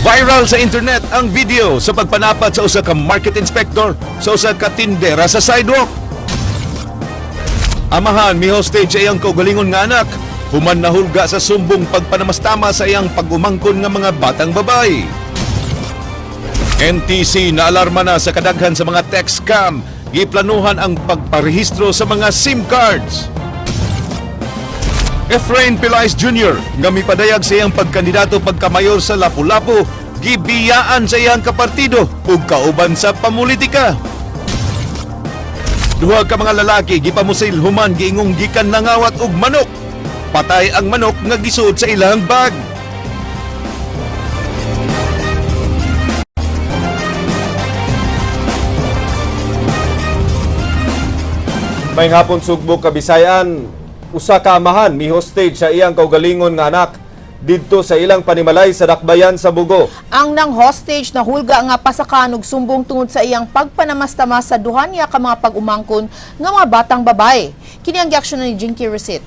Viral sa internet ang video sa pagpanapat sa usa ka market inspector sa usa ka tindera sa sidewalk. Amahan mi hostage sa iyang kaugalingon nga anak, human nahulga sa sumbong pagpanamastama sa iyang pag-umangkon nga mga batang babae. NTC na alarma na sa kadaghan sa mga text scam, giplanuhan ang pagparehistro sa mga SIM cards. Efrain Pelaez Jr. nga mipadayag sa iyang pagkandidato pagkamayor sa Lapu-Lapu, gibiyaan sa iyang kapartido ug kauban sa pamulitika. Duha ka mga lalaki gipamusil human giingong gikan nangawat og manok. Patay ang manok nga gisuod sa ilang bag. May hapon, Sugbo, Kabisayan, usa ka amahan mi hostage sa iyang kaugalingon nga anak didto sa ilang panimalay sa Dakbayan sa Bugo. Ang nang hostage na hulga nga pasakan og sumbong tungod sa iyang pagpanamastama sa duha niya ka mga pag-umangkon nga mga batang babae. Kini ang giaksyon ni Jinky Resit.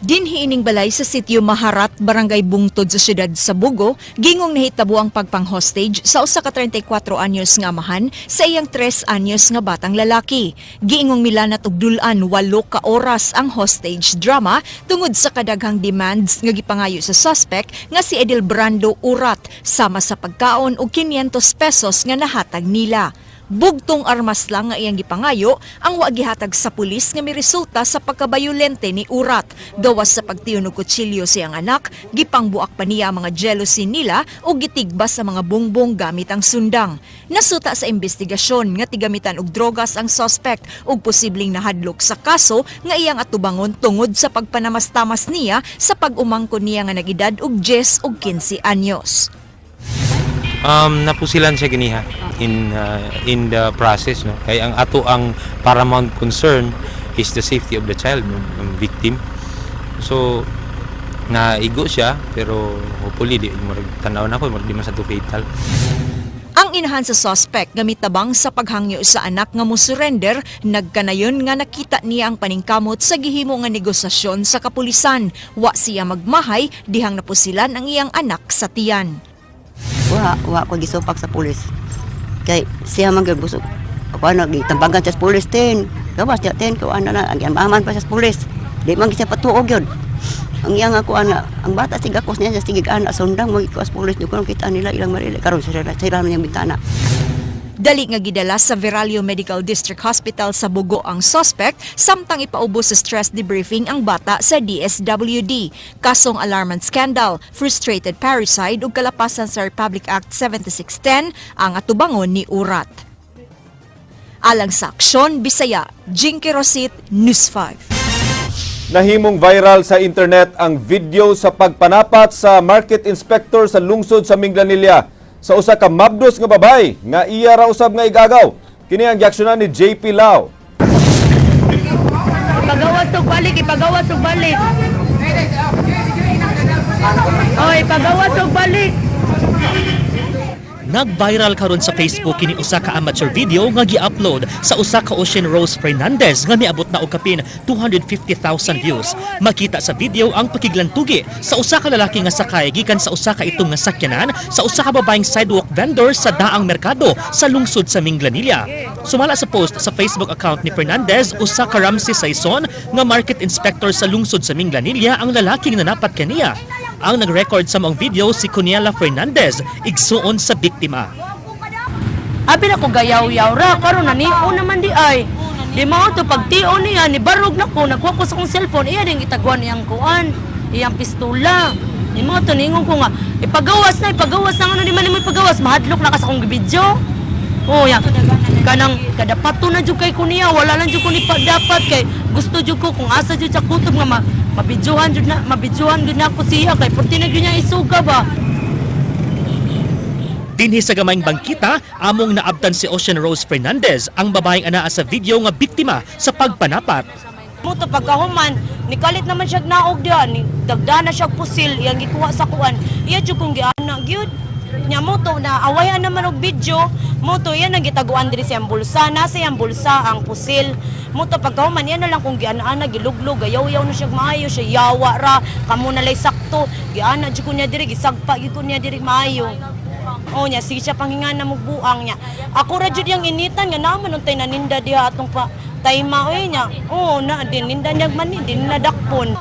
Dinhi ining balay sa sitio Maharat, Barangay Bungtod sa siyudad sa Bugo, gingong nahitabo ang pagpang-hostage sa usa ka 34 anyos nga amahan sa iyang 3 anyos nga batang lalaki. Giingong milanat og dul-an 8 ka oras ang hostage drama tungod sa kadaghang demands nga gipangayo sa suspect nga si Edil Brando Urat sama sa pagkaon og 500 pesos nga nahatag nila. Bugtong armas lang nga iyang gipangayo ang wa gihatag sa pulis nga miresulta sa pagkabayolente ni Urat. Gawas sa pagtiyon og kutsilyo sa iyang anak, gipangbuak pa niya ang mga jealousy nila o gitigbas sa mga bongbong gamit ang sundang. Nasuta sa investigasyon nga tigamitan og drogas ang suspect ug posibleng nahadlok sa kaso nga iyang atubangon tungod sa pagpanamastamas niya sa pag-umangkon niya nga nagedad og 10 ug 15 anyos. Napusilan siya ganiha in the process, no, kay ang ato ang paramount concern is the safety of the child, no, ang victim. So naigo siya, pero hopefully di murag tan-aw na ko murag di man sa to fatal. Ang inahan sa suspect nga mitabang sa paghangyo sa anak nga mo surrender, nagkanayon nga nakita niya ang paningkamot sa gihimo nga negosasyon sa kapulisan. Wa siya magmahay dihang napusilan ang iyang anak sa tiyan. Wa, wa ko gisupak sa pulis. Kay siya man gyud busog. Ako ano, gitambagan sa pulis tin. Gawas niya tin, ko ano na, ang amaman pa sa pulis. Di man siya patuog yun. Ang iyang ako ana, ang bata sige akos niya sige ana sundang mo sa pulis ko kita nila ilang marili karon sila sila man yung bintana. Dali nga gidala sa Veralio Medical District Hospital sa Bugo ang suspect samtang ipaubos sa stress debriefing ang bata sa DSWD. Kasong alarmant scandal, frustrated parricide ug kalapasan sa Republic Act 7610 ang atubangon ni Urat. Alang sa Aksyon Bisaya, Jinky Rosit, News 5. Nahimong viral sa internet ang video sa pagpanapat sa market inspector sa lungsod sa Minglanilla sa usa ka mabdos nga babay nga iya ra usab nga igagaw. Kini ang giaksyonan ni JP Lau. Ipagawas og balik, ipagawas og balik. Oh, ipagawas og balik. Nag-viral karon sa Facebook kini usa ka amateur video nga gi-upload sa usa ka Ocean Rose Fernandez nga miabot na og kapin 250,000 views. Makita sa video ang pakiglantugi sa usa ka lalaki nga sakay gikan sa usa ka itom nga sakyanan sa usa ka babaeng sidewalk vendor sa daang merkado sa lungsod sa Minglanilla. Sumala sa post sa Facebook account ni Fernandez, usa ka Ramsey Saison nga market inspector sa lungsod sa Minglanilla ang lalaking nanapat kaniya. Ang nag-record sa maong video si Cuniela Fernandez, igsuon sa biktima. Abi na ko gayaw-yaw ra karon na nio naman di ay. Di mao to pagtio niya ni barog na ko, nagkuha ko sa akong cellphone, iya ding gitaguan iyang kuan, iyang pistola. Di mao to ningon ko nga ipagawas na ano di man nimo ipagawas, mahadlok na ka sa akong gibidyo. Oh, ya. Kanang kadapato na jud kay ko niya, wala lang jud ko ni dapat kay gusto jud ko kung asa jud sa kutob nga mabidyohan jud na, mabidyohan jud na ako siya kay purti na jud niya isuga ba. Dinhi sa gamayng bangkita, among naabtan si Ocean Rose Fernandez, ang babaeng anaa sa video nga biktima sa pagpanapat. Mo to pagkahuman, nikalit naman siya naog diha, ni dagda na siya pusil, iyang gikuha sa kuan. Iya jud kong giana gyud. Nya mo to na awayan naman og video, mo to iya nang gitaguan diri sa iyang bulsa, nasa iyang bulsa ang pusil. Mo to pagkahuman iya na lang kong giana-ana giluglog, gayaw-yaw na siya maayo siya yawa ra, kamo na lay sakto. bato. Giana jud ko niya diri, gisagpa gyud ko niya diri maayo. Oh nya sige siya panghinga na buang niya. Ako ra jud yang initan nga naman untay naninda diha atong pa tayma oy nya. Oh na din ninda niya mani din nadakpon.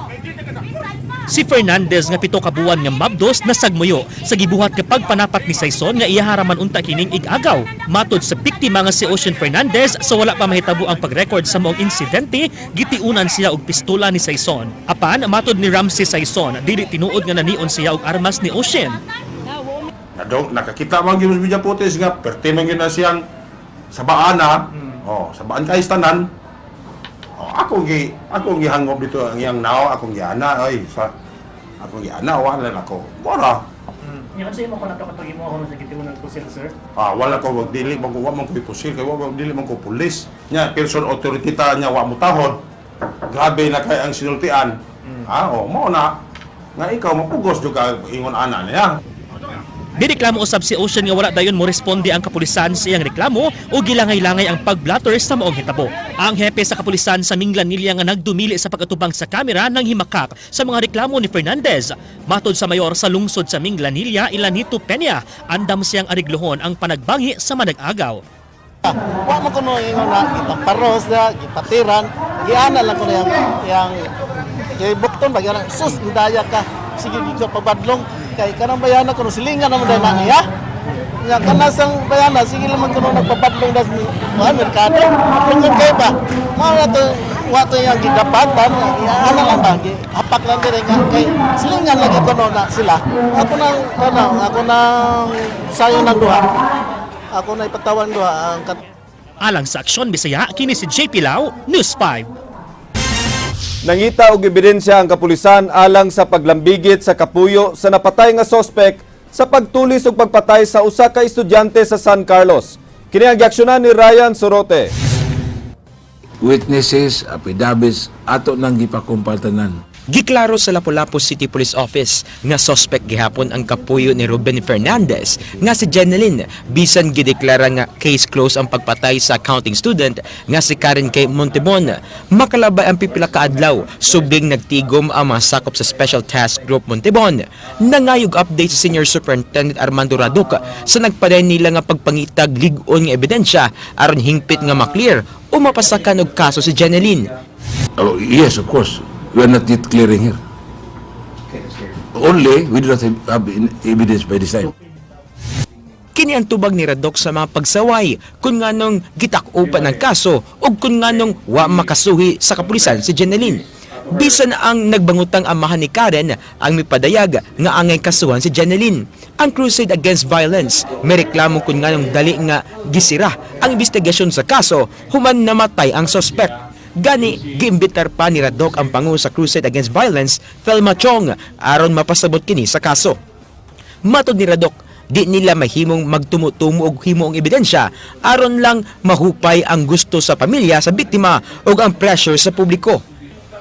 Si Fernandez nga 7 ka buwan nga mabdos nasagmuyo sa gibuhat nga pagpanapat ni Sayson nga iyaharaman unta kining igagaw. Matod sa biktima nga si Ocean Fernandez, sa wala pa mahitabo ang pag-record sa maong insidente, gitiunan siya og pistola ni Sayson. Apan matod ni Ramsey Sayson, dili tinuod nga nanion siya og armas ni Ocean. Nadong nakakita man gyud sa media footage nga perti man gyud na siyang sabaan na. Oh, sabaan kay tanan. Oh, akong gihangop dito ang iyang nao, akong giana oy sa akong giana wala na ako. Wala. Yung sa imo ko nakapatagi mo ako sa gitiunan ko sila, sir. Ah, wala ko wag dili man ko wa man ko pusil kay wa man dili man ko pulis. Nya person authority ta nya wa mo tahod. Grabe na kay ang sinultian. Ah, oh, mao na nga ikaw mapugos jud ka ingon ana niya. Nireklamo usab si Ocean nga wala dayon mo responde ang kapulisan sa iyang reklamo o gilangay-langay ang pagblatter sa maong hitabo. Ang hepe sa kapulisan sa Minglanilla nga nagdumili sa pag-atubang sa kamera nang himakak sa mga reklamo ni Fernandez. Matod sa mayor sa lungsod sa Minglanilla, Ilanito Peña, andam siyang arigluhon ang panagbangi sa manag-agaw. Wa man kuno ingon na gitaparos na, gipatiran, giana lang kuno yang yang kay bukton ba gyana sus indaya ka. Sige gid ka pabadlong kay kanang bayana kuno silingan naman dahil na niya. Nya kanasang bayana sige lang man kuno nagpabadlong das ni mga merkado. Tungod kay ba? Mao na to wa to yang gidapatan, ana lang ba hapak lang dire nga kay silingan lagi kuno na sila. Ako nang ano, ako nang sayo ng duha. Ako na ipatawan duha ang Alang sa Aksyon Bisaya, kini si JP Lau, News 5. Nangita og ebidensya ang kapulisan alang sa paglambigit sa kapuyo sa napatay nga sospek sa pagtulis ug pagpatay sa usa ka estudyante sa San Carlos. Kini ang giaksyonan ni Ryan Sorote. Witnesses, affidavits, ato nang gipakumpaltanan. Giklaro sa Lapu-Lapu City Police Office nga suspect gihapon ang kapuyo ni Ruben Fernandez nga si Jeneline bisan gideklara nga case closed ang pagpatay sa accounting student nga si Karen K. Montebon. Makalabay ang pipila ka adlaw subing nagtigom ang mga sakop sa Special Task Group Montebon. Nangayog update si Senior Superintendent Armando Raduc sa nagpadayon nila nga pagpangitag lig-on nga ebidensya aron hingpit nga maklear o mapasakan og kaso si Jeneline. Oh, yes, of course. We are not yet clearing here. Only, we do not have evidence by this time. Kini ang tubag ni Radok sa mga pagsaway kung nganong gitak-upan ang kaso o kung nganong wa makasuhi sa kapulisan si Jeneline. Bisan ang nagbangutang amahan ni Karen ang mipadayag nga angay kasuhan si Jeneline. Ang Crusade Against Violence may reklamo kung nganong dali nga gisira ang investigasyon sa kaso human namatay ang sospek. Gani, giimbitar pa ni Radok ang pangu sa Crusade Against Violence, Thelma Chong, aron mapasabot kini sa kaso. Matod ni Radok, di nila mahimong magtumutumo og himo ang ebidensya aron lang mahupay ang gusto sa pamilya sa biktima ug ang pressure sa publiko.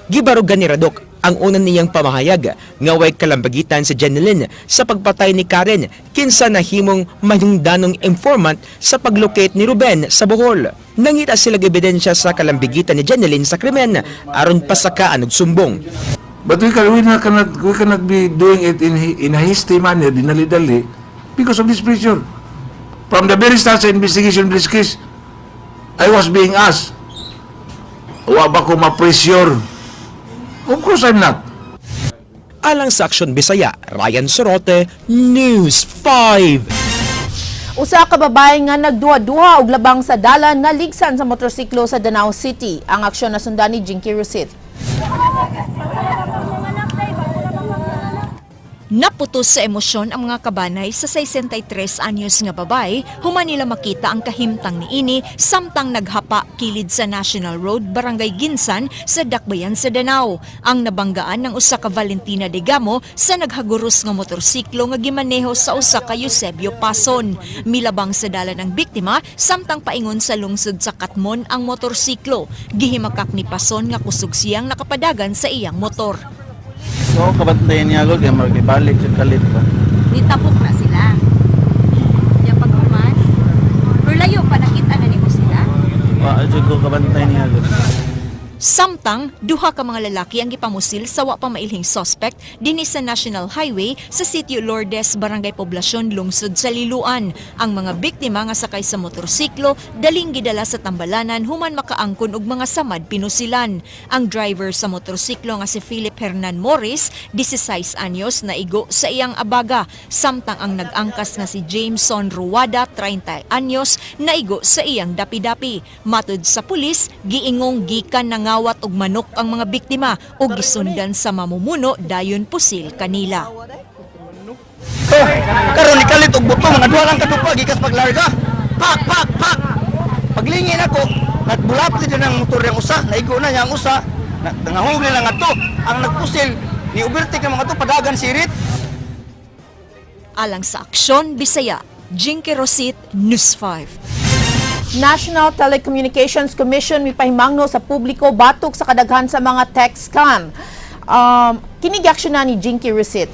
Gibarugan ni Radok ang una niyang pamahayag nga way kalambagitan sa Jeneline sa pagpatay ni Karen kinsa nahimong mahingdanong informant sa paglocate ni Ruben sa Bohol. Nangita sila ebidensya sa kalambigitan ni Jeneline sa krimen aron pasakaan og sumbong. But we cannot be doing it in a hasty manner, dinali-dali, because of this pressure. From the very start sa investigation of this case, I was being asked, wa ba ko ma-pressure? Of course I'm not. Alang sa Aksyon Bisaya, Ryan Sorote, News 5. Usa ka babae nga nagduha-duha og labang sa dalan naligsan sa motorsiklo sa Danao City. Ang aksyon nasundan ni Jinky Rusit. Naputos sa emosyon ang mga kabanay sa 63 anyos nga babae human nila makita ang kahimtang niini samtang naghapa kilid sa National Road, Barangay Ginsan sa Dakbayan sa Danao. Ang nabanggaan ng usa ka Valentina de Gamo sa naghaguros nga motorsiklo nga gimaneho sa usa ka Eusebio Pason. Milabang sa dalan ng biktima samtang paingon sa lungsod sa Katmon ang motorsiklo. Gihimakak ni Pason nga kusog siyang nakapadagan sa iyang motor. So kabantayan niya gud kay magbalik jud kalit ba. Nitapok na sila. Ya paghuman, pero layo pa nakita na nimo sila. Wa jud ko kabantay niya gud. Samtang duha ka mga lalaki ang gipamusil sa wa pa mailhing suspect dinhi sa National Highway sa Sitio Lourdes, Barangay Poblacion, lungsod sa Liloan. Ang mga biktima nga sakay sa motorsiklo daling gidala sa tambalanan human makaangkon og mga samad pinusilan. Ang driver sa motorsiklo nga si Philip Hernan Morris, 16 anyos, naigo sa iyang abaga, samtang ang nag-angkas nga si Jameson Ruada, 30 anyos, naigo sa iyang dapi-dapi. Matud sa pulis, giingong gikan nangawat og manok ang mga biktima ug gisundan sa mamumuno dayon pusil kanila. Karon ni kalit og buto, mga duha lang kadupa gikas paglarga. Pak pak pak. Paglingin ako, nagbulap din ang motor yang usa, naigo na niya ang usa. Nangahog nila ngadto. Ang nagpusil ni overtake ng mga to padagan sirit. Alang sa Aksyon Bisaya, Jinky Rosit, News 5. National Telecommunications Commission mipahimangno sa publiko batok sa kadaghan sa mga text scam. Kini na ni Jinky Rosit.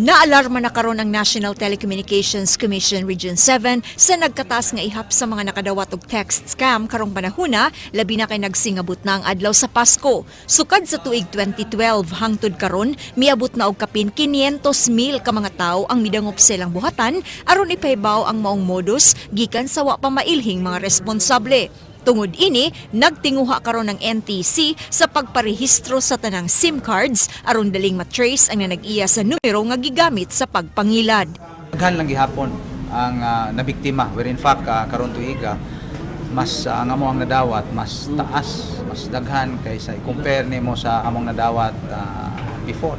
Naalarma na karon ang National Telecommunications Commission Region 7 sa nagkataas nga ihap sa mga nakadawat og text scam karong panahona, labi na kay nagsingabot na ang adlaw sa Pasko. Sukad sa tuig 2012 hangtod karon, miabot na og kapin 500,000 ka mga tawo ang midangop sa ilang buhatan aron ipahibaw ang maong modus gikan sa wa pa mailhing mga responsable. Tungod ini, nagtinguha karon ng NTC sa pagparehistro sa tanang SIM cards aron daling matrace ang nag-iya sa numero nga gigamit sa pagpangilad. Daghan lang gihapon ang nabiktima, where in fact karon tuiga mas ang amo ang nadawat mas taas, mas daghan kaysa i-compare nimo sa among nadawat before.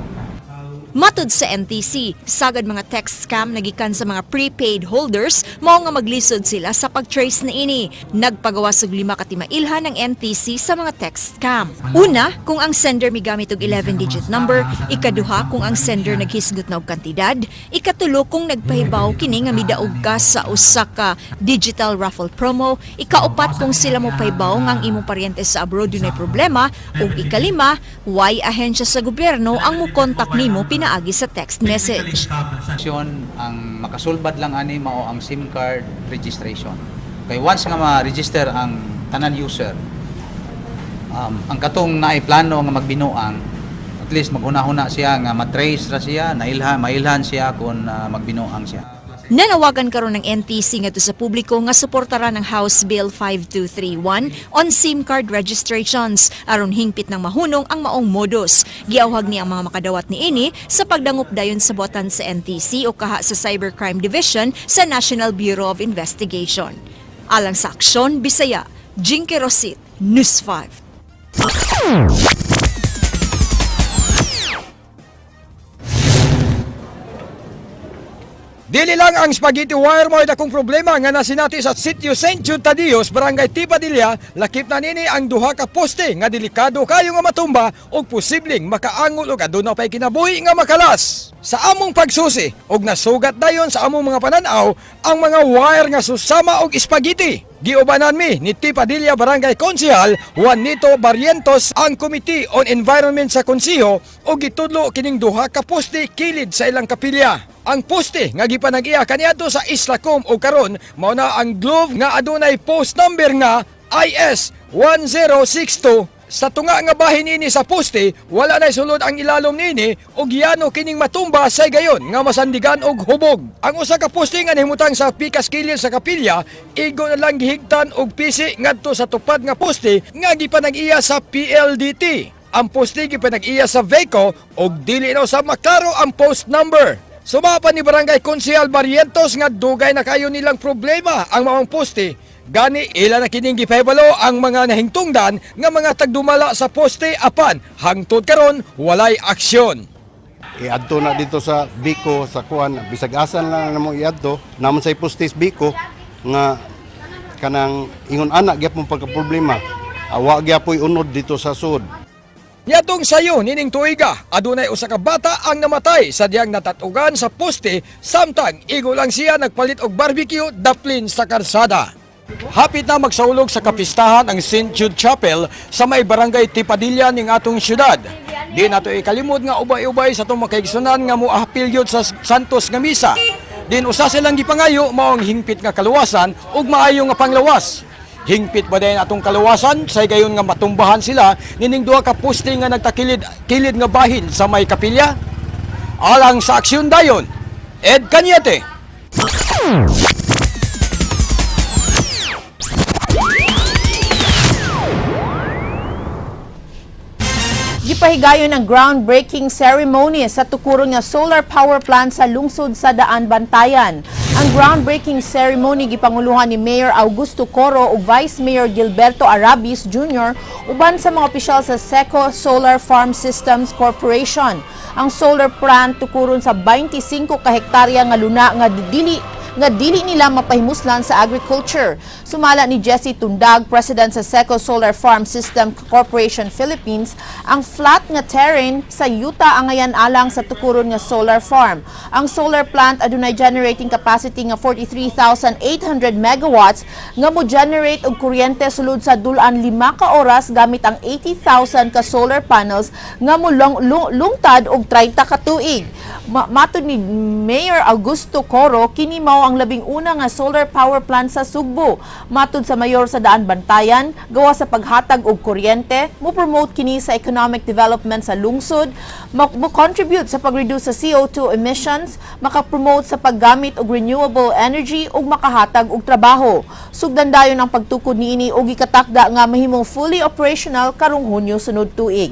Matud sa NTC, sagad mga text scam nagikan sa mga prepaid holders, mao nga maglisod sila sa pag-trace na ini. Nagpagawas og lima ka timailhan ng NTC sa mga text scam. Una, kung ang sender migamit og 11-digit number, ikaduha kung ang sender naghisgot na og kantidad, ikatulo kung nagpahibaw kini nga midaog ka sa usa ka digital raffle promo, ikaupat kung sila mo pahibaw nga ang imong paryente sa abroad dunay problema, ug ikalima, way ahensya sa gobyerno ang mukontak nimo pinaagi sa text message. Ang makasulbad lang ani mao ang SIM card registration. Kay once nga ma-register ang tanan user, ang katong naay plano nga magbinuang, at least maghuna-huna siya nga matrace ra siya, nailhan, mailhan siya kung magbinuang siya. Nanawagan karon ng NTC ngadto sa publiko nga suportaran ang House Bill 5231 on SIM card registrations aron hingpit ng mahunong ang maong modus. Giawhag ni ang mga makadawat niini sa pagdangop dayon sa buhatan sa NTC o kaha sa Cybercrime Division sa National Bureau of Investigation. Alang sa Aksyon Bisaya, Jinky Rosit, News 5. Dili lang ang spaghetti wire mo akong problema nga nasinati sa Sitio St. Jude Tadios, Barangay Tipadilla, lakip na nini ang duha ka poste nga delikado kayo nga matumba ug posibleng makaangol og aduna pay kinabuhi nga makalas. Sa among pagsusi og nasugat dayon sa among mga pananaw ang mga wire nga susama og spaghetti. Giubanan mi ni Tipadilla Barangay Konsehal Juanito Barrientos ang Committee on Environment sa Konseho og gitudlo kining duha ka poste kilid sa ilang kapilya. Ang poste nga gipanag-iya kaniadto sa Islacom og karon mao na ang Globe nga adunay post number nga IS 1062. Sa tunga nga bahin ini sa poste, wala na sulod ang ilalom niini ug yano kining matumba sa gayon nga masandigan og hubog. Ang usa ka poste nga nahimutang sa pikas kilid sa kapilya, igo na lang gihigtan og pisi ngadto sa tupad nga poste nga gipanag-iya sa PLDT. Ang poste gipanag-iya sa VECO ug dili na usab maklaro ang post number. Sumapa ni Barangay Konsehal Barrientos nga dugay na kayo nilang problema ang maong poste. Gani ila na kining gipahibalo ang mga nahingtungdan nga mga tagdumala sa poste apan hangtod karon walay aksyon. Iadto na dito sa Biko sa kuan, bisag asan lang namo iadto namon sa postis Biko nga kanang ingon ana gyapon pagka problema, awa gyapoy unod dito sa sud. Niadtong sayo nining tuiga, adunay usa ka bata ang namatay sa diyang natatugan sa poste samtang igo lang siya nagpalit og barbecue daplin sa karsada. Hapit na magsaulog sa kapistahan ang St. Jude Chapel sa may barangay Tipadilla ning atong syudad. Di nato ikalimod nga ubay-ubay sa atong makaigsunan nga moapil gyud sa Santos nga misa. Din usa silang gipangayo mao ang hingpit nga kaluwasan ug maayo nga panglawas. Hingpit ba din atong kaluwasan sa higayon nga matumbahan sila nining duha ka poste nga nagtakilid kilid nga bahin sa may kapilya? Alang sa Aksyon Dayon, Ed Cañete. Gipahigayon ang groundbreaking ceremony sa tukuron nga solar power plant sa lungsod sa Daan Bantayan. Ang groundbreaking ceremony gipanguluhan ni Mayor Augusto Coro ug Vice Mayor Gilberto Arabis Jr. uban sa mga opisyal sa SECO Solar Farm Systems Corporation. Ang solar plant tukuron sa 25 ka hektarya nga luna nga dili nila mapahimuslan sa agriculture. Sumala ni Jesse Tundag, President sa SECO Solar Farm System Corporation Philippines, ang flat nga terrain sa yuta angayan alang sa tukuron nga solar farm. Ang solar plant adunay generating capacity nga 43,800 megawatts nga mo generate og kuryente sulod sa dul-an 5 ka oras gamit ang 80,000 ka solar panels nga mo lungtad og 30 ka tuig. Matod ni Mayor Augusto Coro, kini mao ang 11 nga solar power plant sa Sugbo. Matod sa mayor sa Daan Bantayan, gawa sa paghatag og kuryente, mo promote kini sa economic development sa lungsod, mo contribute sa pag-reduce sa CO2 emissions, maka-promote sa paggamit og renewable energy ug makahatag og trabaho. Sugdan dayon ang pagtukod niini ug gikatakda nga mahimong fully operational karong Hunyo sunod tuig.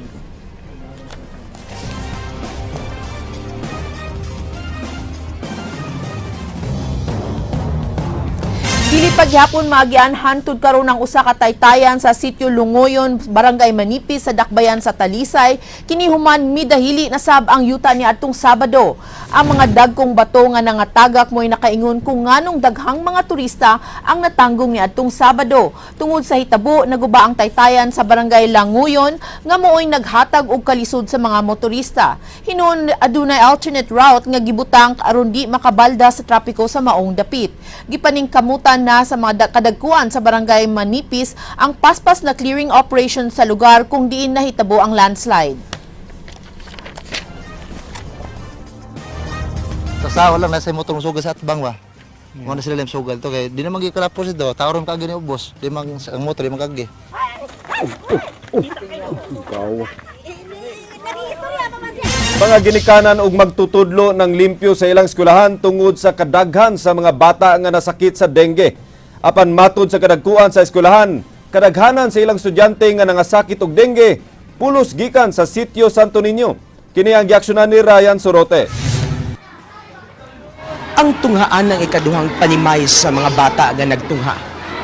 Dili pagyapon maagian hantud karon ang usa ka taytayan sa sitio Lungoyon, Barangay Manipis sa Dakbayan sa Talisay, kini human midahili na sab ang yuta ni adtong Sabado. Ang mga dagkong bato nga nangatagak mo'y nakaingon kung nganong daghang mga turista ang natanggong ni adtong Sabado. Tungod sa hitabo, naguba ang taytayan sa Barangay Languyon nga mooy naghatag og kalisod sa mga motorista. Hinuon adunay alternate route nga gibutang aron di makabalda sa trapiko sa maong dapit. Gipaningkamutan na sa mga kadagkuan sa Barangay Manipis ang paspas na clearing operation sa lugar kung diin nahitabo ang landslide. Sa lang nasa motor mo sugal sa atbang ba. Mo na sila lang sugal to kay di naman gikalapos ito, tawron ka gini ubos, di man ang motor di man kagi. Mga ginikanan og magtutudlo ng limpyo sa ilang eskwelahan tungod sa kadaghan sa mga bata nga nasakit sa dengue. Apan matud sa kadagkuan sa eskwelahan, kadaghanan sa ilang estudyante nga nangasakit og dengue, pulos gikan sa Sitio Santo Niño. Kini ang giaksyonan ni Ryan Sorote. Ang tunghaan ng ikaduhang panimay sa mga bata nga nagtungha.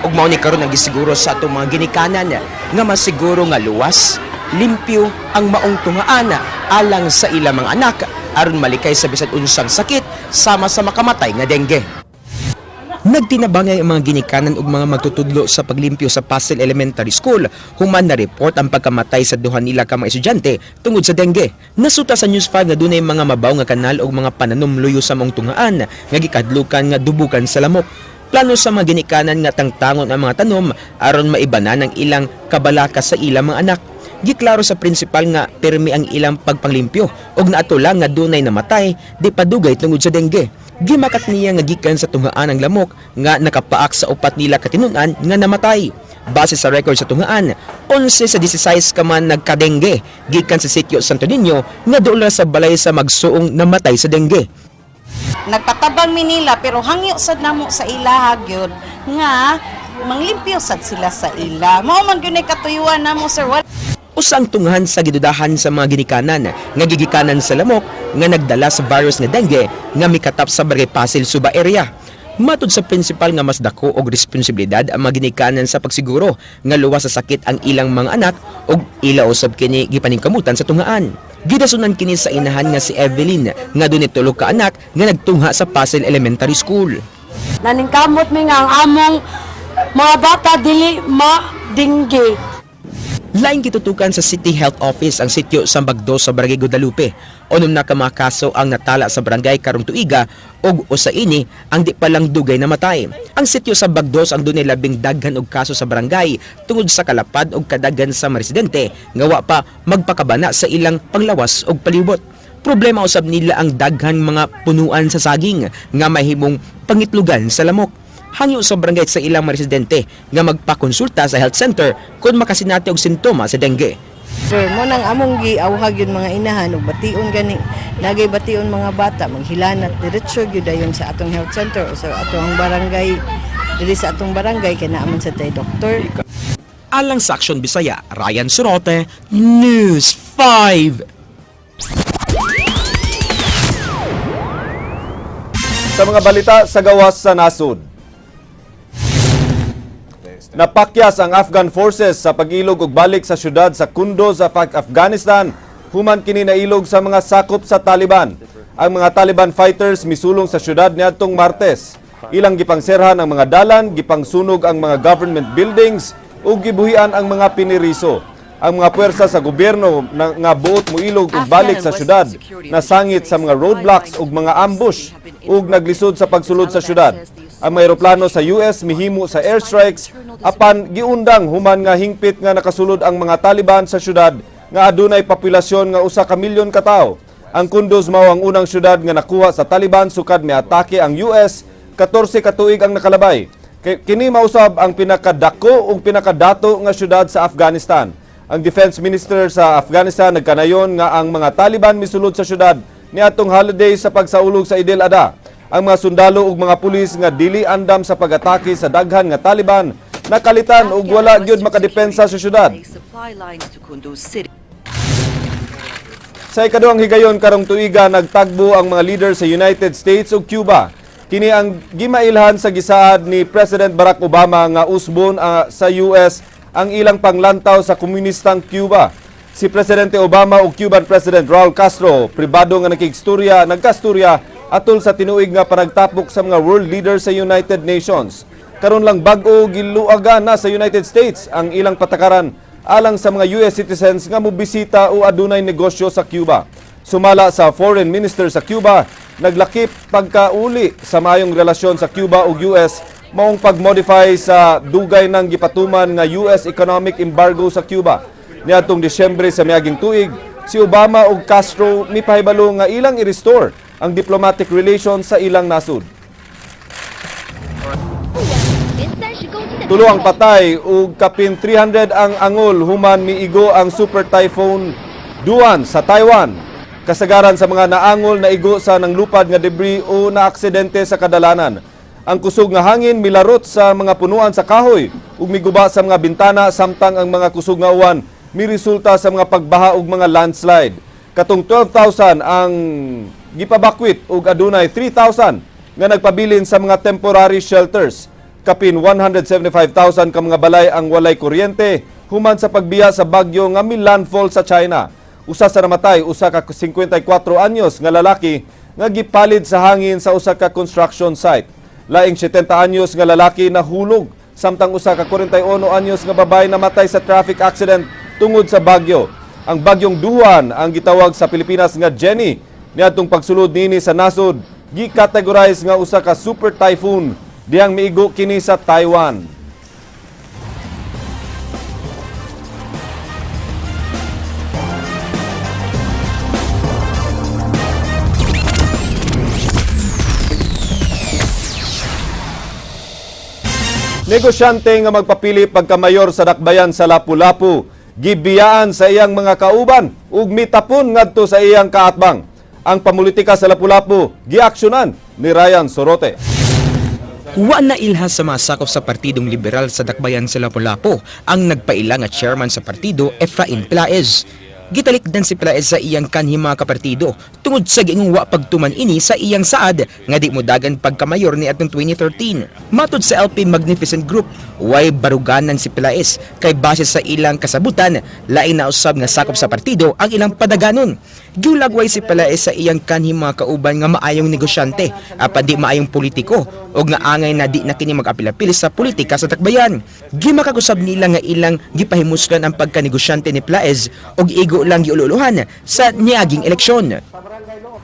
Ug mao ni karon ang gisiguro sa atong mga ginikanan nga masiguro nga luwas, limpyo ang maong tunghaan alang sa ilang mga anak aron malikay sa bisan unsang sakit sama sa makamatay nga dengue. Nagtinabangay ang mga ginikanan ug mga magtutudlo sa paglimpyo sa Pasil Elementary School human na report ang pagkamatay sa duha nila ka mga estudyante tungod sa dengue. Nasuta sa News 5 nga dunay mga mabaw nga kanal ug mga pananom luyo sa maong tunghaan nga gikadlukan nga dubukan sa lamok. Plano sa mga ginikanan nga tangtangon ang mga tanom aron maibanan ang ilang kabalaka sa ilang mga anak. Giklaro sa principal nga permi ang ilang pagpanglimpyo ug naato lang nga dunay namatay di padugay tungod sa dengue. Gimakat niya nga gikan sa tunghaan ang lamok nga nakapaak sa upat nila katinun-an nga namatay. Base sa record sa tunghaan, 11 sa 16 ka man nagkadengge gikan sa sitio Santo Niño nga dool ra sa balay sa magsuong namatay sa dengue. Nagpatabang mi nila pero hangyo sad namo sa ilaha gyud nga manglimpyo sad sila sa ila. Mao man gyud katuyuan namo, sir. Wala Usa ang tunghan sa gidudahan sa mga ginikanan nga gigikanan sa lamok nga nagdala sa virus nga dengue nga mikatap sa Barangay Pasil Suba area. Matud sa principal nga mas dako og responsibilidad ang mga ginikanan sa pagsiguro nga luwas sa sakit ang ilang mga anak ug ila usab kini gipaningkamutan sa tunghaan. Gidasunan kini sa inahan nga si Evelyn nga dunay tulo ka anak nga nagtungha sa Pasil Elementary School. Naningkamot mi nga ang among mga bata dili ma-dengue. Laing gitutukan sa City Health Office ang sitio Sambagdo sa Barangay Guadalupe. Unom na ka mga kaso ang natala sa barangay karong tuiga ug usa ini ang di pa lang dugay namatay. Ang sitio Sambagdos ang dunay labing daghan og kaso sa barangay tungod sa kalapad og kadaghan sa mga residente nga wa pa magpakabana sa ilang panglawas og palibot. Problema usab nila ang daghan mga punuan sa saging nga mahimong pangitlugan sa lamok. Hangyo sa barangay sa ilang mga residente nga magpakonsulta sa health center kung makasinati og sintoma sa dengue. Sir, mo nang among giawhag yun mga inahan ug bation gani nagay bation mga bata maghilanat diretso gyud dayon sa atong health center o sa atong barangay, diri sa atong barangay kay naa man sa tay doktor. Alang sa Aksyon Bisaya, Ryan Sorote, News 5. Sa mga balita sa gawas sa nasod. Napakyas ang Afghan forces sa pag-ilog og balik sa syudad sa Kunduz sa Afghanistan human kini nailog sa mga sakop sa Taliban. Ang mga Taliban fighters misulong sa syudad niadtong Martes. Ilang gipangserhan ang mga dalan, gipangsunog ang mga government buildings ug gibuhian ang mga piniriso. Ang mga puwersa sa gobyerno na, nga buot moilog og balik sa syudad, nasangit sa mga roadblocks ug mga ambush ug naglisod sa pagsulod sa syudad. Ang mga eroplano sa US mihimo sa airstrikes apan giundang human nga hingpit nga nakasulod ang mga Taliban sa syudad nga adunay populasyon nga 1 ka milyon ka tawo. Ang Kunduz mao ang unang syudad nga nakuha sa Taliban sukad miatake ang US 14 ka tuig ang nakalabay. Kini mausab ang pinakadako ug pinakadato nga syudad sa Afghanistan. Ang defense minister sa Afghanistan nagkanayon nga ang mga Taliban misulod sa syudad niadtong holiday sa pagsaulog sa Eid al-Adha. Ang mga sundalo ug mga pulis nga dili andam sa pag-atake sa daghan nga Taliban nakalitan ug wala gyud makadepensa sa syudad. Sa ikaduhang higayon karong tuiga, nagtagbo ang mga leader sa United States ug Cuba. Kini ang gimailhan sa gisaad ni President Barack Obama nga usbon sa US ang ilang panglantaw sa komunistang Cuba. Si Presidente Obama ug Cuban President Raul Castro pribado nga nakigstorya, nagkastorya atol sa tinuig nga panagtapok sa mga world leaders sa United Nations. Karon lang bag-o giluagan na sa United States ang ilang patakaran alang sa mga US citizens nga mobisita o adunay negosyo sa Cuba. Sumala sa foreign minister sa Cuba, naglakip pagkauli sa maayong relasyon sa Cuba ug US maong pag-modify sa dugay ng gipatuman nga US economic embargo sa Cuba. Niadtong Disyembre sa miaging tuig, si Obama ug Castro mipahibalo nga ilang i-restore ang diplomatic relations sa ilang nasud. Tulo ang patay ug kapin 300 ang angol human miigo ang Super Typhoon Duan sa Taiwan. Kasagaran sa mga naangol na igo sa nanglupad nga debris o naaksidente sa kadalanan. Ang kusog nga hangin milarot sa mga punuan sa kahoy ug miguba sa mga bintana, samtang ang mga kusog nga uwan miresulta sa mga pagbaha ug mga landslide. Katong 12,000 ang gipabakwit ug adunay 3,000 nga nagpabilin sa mga temporary shelters. Kapin 175,000 ka mga balay ang walay kuryente human sa pagbiya sa bagyo nga mi-landfall sa China. Usa sa namatay, usa ka 54 anyos nga lalaki nga gipalid sa hangin sa usa ka construction site. Laing 70 anyos nga lalaki nahulog, samtang usa ka 41 anyos nga babae namatay sa traffic accident tungod sa bagyo. Ang bagyong Duan ang gitawag sa Pilipinas nga Jenny. Niadtong pagsulod nini sa nasod, gi-categorize nga usa ka super typhoon diyang miigo kini sa Taiwan. Negosyante nga magpapili pagkamayor sa Dakbayan sa Lapu-Lapu, gibiyaan sa iyang mga kauban ug mitapon ngadto sa iyang kaatbang. Ang pamulitika sa Lapu-Lapu, giaksyonan ni Ryan Sorote. Wa na ilha sa mga sakop sa Partidong Liberal sa Dakbayan sa Lapu-Lapu ang nagpaila nga chairman sa partido, Efrain Pelaez. Gitalikdan si Pelaez sa iyang kanhi mga kapartido tungod sa giingong wa pagtuman ini sa iyang saad nga di modagan pagkamayor ni atong 2013. Matod sa LP Magnificent Group, way baruganan si Pelaez kay base sa ilang kasabutan, lain na usab nga sakop sa partido ang ilang padaganon. Giulagway si Pelaez sa iyang kanhi mga kauban nga maayong negosyante apan di maayong politiko og nga angay na di na kini mag-apil-apil sa politika sa Dakbayan. Gimakagusab nila nga ilang gipahimuslan ang pagkanegosyante ni Pelaez og igo lang giululuhan sa niaging eleksyon.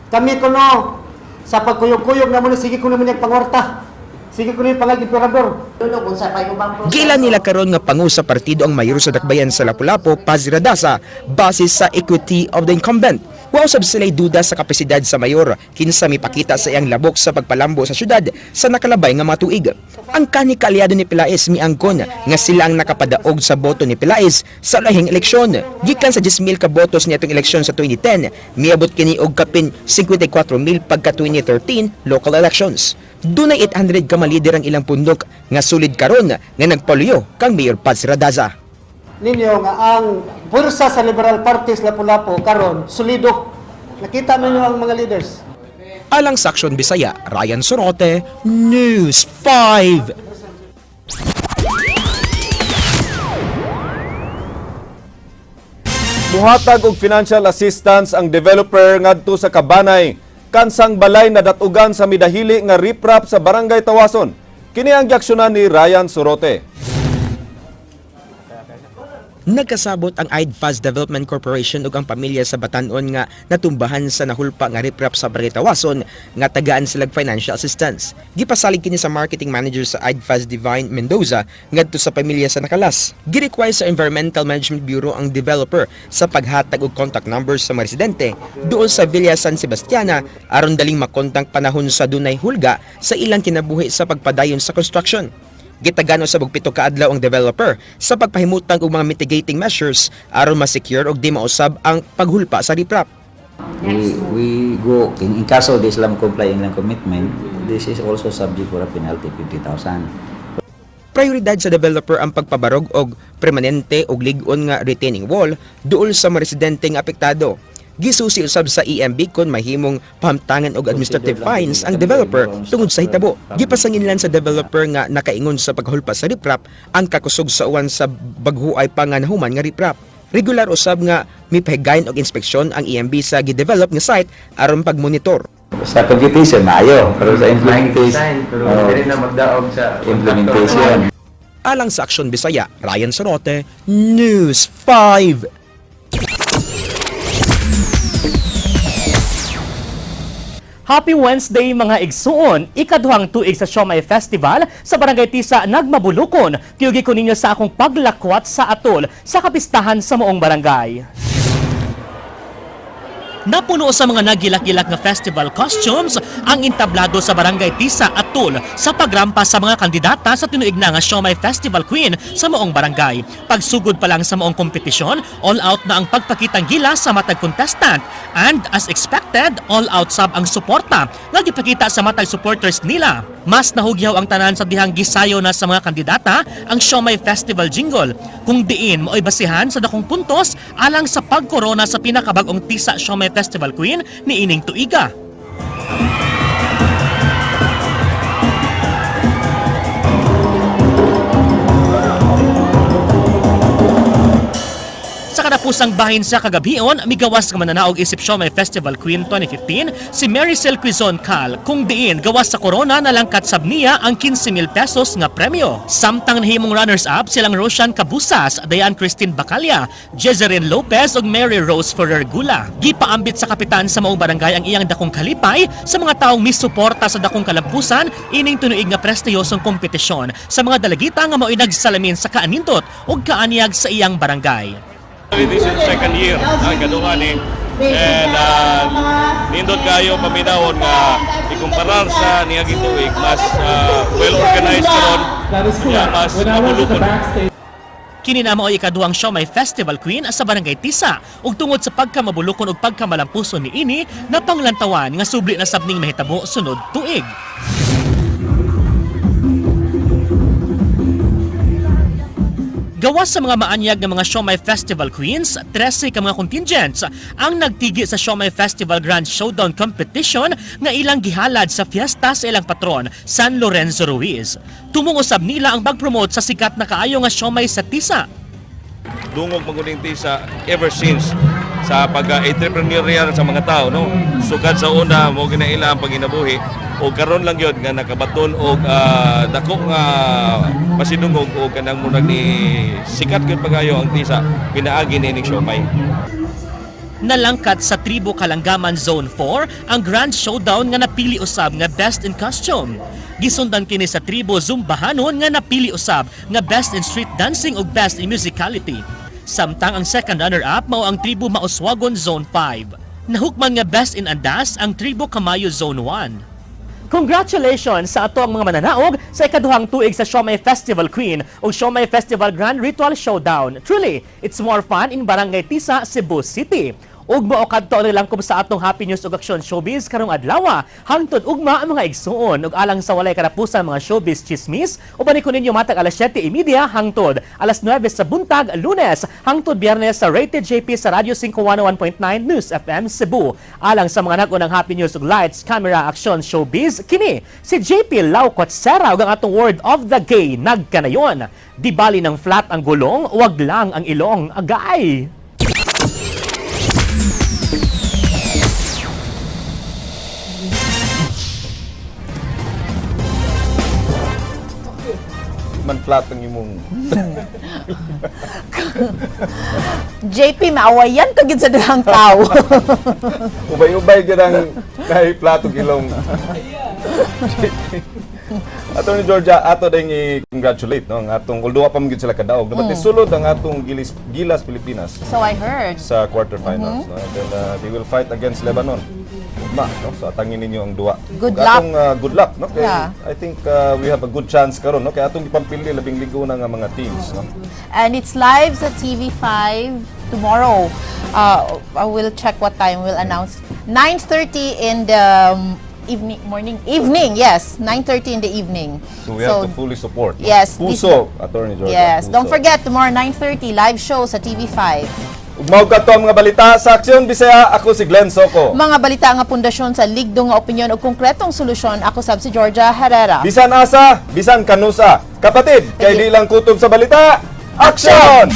Kami kuno sa pagkuyog-kuyog namo ni, sige kuno mo pangwarta. Sige kuno pangag emperador. Gila nila karon nga pangu sa partido ang mayor sa Dakbayan sa Lapu-Lapu, Paz Radaza, base sa equity of the incumbent. Wa usab sila'y duda sa kapasidad sa mayor kinsa mipakita sa iyang labok sa pagpalambo sa syudad sa nakalabay nga mga tuig. Ang kani kaalyado ni Pelaez miangkon nga sila ang nakapadaog sa boto ni Pelaez sa lahing eleksyon. Gikan sa 10,000 ka botos niadtong eleksyon sa 2010, miabot kini og kapin 54,000 pagka 2013 local elections. Dunay 800 ka malider ang ilang pundok nga sulid karon nga nagpaluyo kang Mayor Paz Radaza. Ninyo nga ang pwersa sa Liberal Party sa Lapu-Lapu karon solido. Nakita ninyo ang mga leaders. Alang sa Aksyon Bisaya, Ryan Sorote, News 5. Muhatag og financial assistance ang developer ngadto sa Kabanay kansang balay na datugan sa midahili nga riprap sa Barangay Tawason. Kini ang giaksyonan ni Ryan Sorote. Nagkasabot ang IDFAS Development Corporation ug ang pamilya sa Batanon nga natumbahan sa nahulpa nga riprap sa Barangay Tawason nga tagaan silag financial assistance. Gipasalig kini sa marketing manager sa IDFAS Divine Mendoza ngadto sa pamilya sa nakalas. Gi-require sa Environmental Management Bureau ang developer sa paghatag og contact numbers sa mga residente duol sa Villa San Sebastiana aron daling makontang panahon sa dunay hulga sa ilang kinabuhi sa pagpadayon sa construction. Gitagaan usab og 7 ka adlaw ang developer sa pagpahimutang og mga mitigating measures aron ma-secure og di mausab ang paghulpa sa riprap. We go in kaso di sila comply in ilang commitment, this is also subject for a penalty 50,000. Prioridad sa developer ang pagpabarog og permanente og lig-on nga retaining wall duol sa mga residente nga apektado. Gisusi usab sa EMB kon mahimong pahamtangan og administrative fines ang developer tungod sa hitabo. Gipasanginlan sa developer nga nakaingon sa paghulpa sa riprap ang kakusog sa uwan sa baghuay pa nga nahuman nga riprap. Regular usab nga mipahigayon og inspeksyon ang EMB sa gidevelop nga site aron pagmonitor. Sa computation, maayo. Pero sa implementation, pero oh, dili na magdaog sa implementation. Alang sa Aksyon Bisaya, Ryan Sorote, News 5. Happy Wednesday, mga igsuon! Ikaduhang tuig sa Siomai Festival sa Barangay Tisa nagmabulukon. Tiyugi ko ninyo sa akong paglakwat sa atol sa kapistahan sa moong barangay. Napuno sa mga nagilak-gilak nga festival costumes ang entablado sa Barangay Tisa Atol sa pagrampa sa mga kandidata sa tinuig na nga Siomai Festival Queen sa moong barangay. Pagsugod pa lang sa moong kompetisyon, all out na ang pagpakitang gilas sa matag contestant. And as expected, all out sab ang suporta nga gipakita sa matag supporters nila. Mas nahugyaw ang tanan sa dihang gisayo na sa mga kandidata ang Siomai Festival jingle. Kung diin mao'y basihan sa dakong puntos alang sa pagkorona sa pinakabag-ong Tisa Siomai Festival Queen ni ining tuiga. Sa kadapusang bahin sa kagabhion, migawas nga mananaog isip Siomai Festival Queen 2015 si Maricel Quizon Cal, kung diin gawas sa corona nalangkat sab niya ang 15,000 pesos nga premyo. Samtang nahimong runners-up silang Roshan Cabusas, Dayan Christine Bacalla, Jezerin Lopez ug Mary Rose Ferrer Gula. Gipaambit sa kapitan sa maong barangay ang iyang dakong kalipay sa mga taong misuporta sa dakong kalampusan ining tinuig nga prestiyosong kompetisyon sa mga dalagita nga mao'y nagsalamin sa kaanindot ug kaanyag sa iyang barangay. This is second year, ang kaduha ni. And nindot kayo paminawon nga ikumparar sa niaging tuig, mas well organized karon, nya mas mabulukon. Kini na mao'y ikaduhang Siomai Festival Queen sa Barangay Tisa ug tungod sa pagkamabulukon ug pagkamalampuson niini, napanglantawan nga subli na sab ning mahitabo sunod tuig. Gawas sa mga maanyag nga mga Siomai Festival Queens, 13 ka mga contingents ang nagtigi sa Siomai Festival Grand Showdown Competition nga ilang gihalad sa fiesta sa ilang patron, San Lorenzo Ruiz. Tumong usab nila ang pag-promote sa sikat na kaayo nga siomay sa Tisa. Dungog maguning Tisa ever since sa pag-entrepreneurial sa mga tao, no, sukad sa una mo ginaila ang panginabuhi o karon lang gyud nga nakabaton og dako nga pasidungog og kanang murag ni sikat gyud pagayo ang Tisa pinaagi niining siomay. Nalangkat sa Tribo Kalanggaman Zone 4 ang Grand Showdown nga napili usab nga Best in Costume. Gisundan kini sa Tribo Zumbahanon nga napili usab nga Best in Street Dancing ug Best in Musicality. Samtang ang second runner-up mao ang Tribo Mauswagon Zone 5. Nahukman nga Best in Andas ang Tribo Kamayo Zone 1. Congratulations sa ato ang mga mananaog sa ikaduhang tuig sa Siomai Festival Queen o Siomai Festival Grand Ritual Showdown. Truly, it's more fun in Barangay Tisa, Cebu City. Ug mao kadto ang langkob sa atong Happy News ug Aksyon Showbiz karong adlaw. Hangtod ugma, ang mga igsuon, ug alang sa walay katapusan mga showbiz chismis, uban ko ninyo matag alas 7:30 hangtod alas 9 sa buntag, Lunes hangtod Biyernes sa Rated JP sa Radyo 5 101.9 News FM Cebu. Alang sa mga nag-unang Happy News ug Lights, Camera, Aksyon Showbiz, kini si JP Lau Kotsera ug ang atong word of the gay nagkanayon. Di bali ng flat ang gulong, wag lang ang ilong. Agay! Man flat ang imong JP, maawayan ka gid sa duhang tao. Ubay-ubay gyud ang kay flat og ilong. Attorney Georgia, ato ding i-congratulate, no, ang atong, although pa man gyud sila kadaog, no, but sulod ang atong Gilas, Gilas Pilipinas So I heard. Sa quarterfinals, no? And then they will fight against Lebanon. Ugma, no? So atangin ninyo ang duwa. Good Ug luck. atong, good luck, no? Kay I think we have a good chance karon, no? Kay atong gipampili labing ligo na nga mga teams, no? And it's live sa TV5 tomorrow. I will check what time we'll announce. 9:30 in the evening, morning, evening, yes. 9:30 in the evening. So we have to fully support, no? Yes. Puso, Attorney Georgia. Yes. Don't Puso. Forget, tomorrow 9:30, live show sa TV5. Ug mao kadto ang mga balita sa Aksyon Bisaya. Ako si Glenn Soco. Mga balita nga pundasyon sa ligdong nga opinyon o konkretong solusyon. Ako sab si Georgia Herrera. Bisan asa, bisan kanusa. Kapatid, kay di lang kutob sa balita. Aksyon!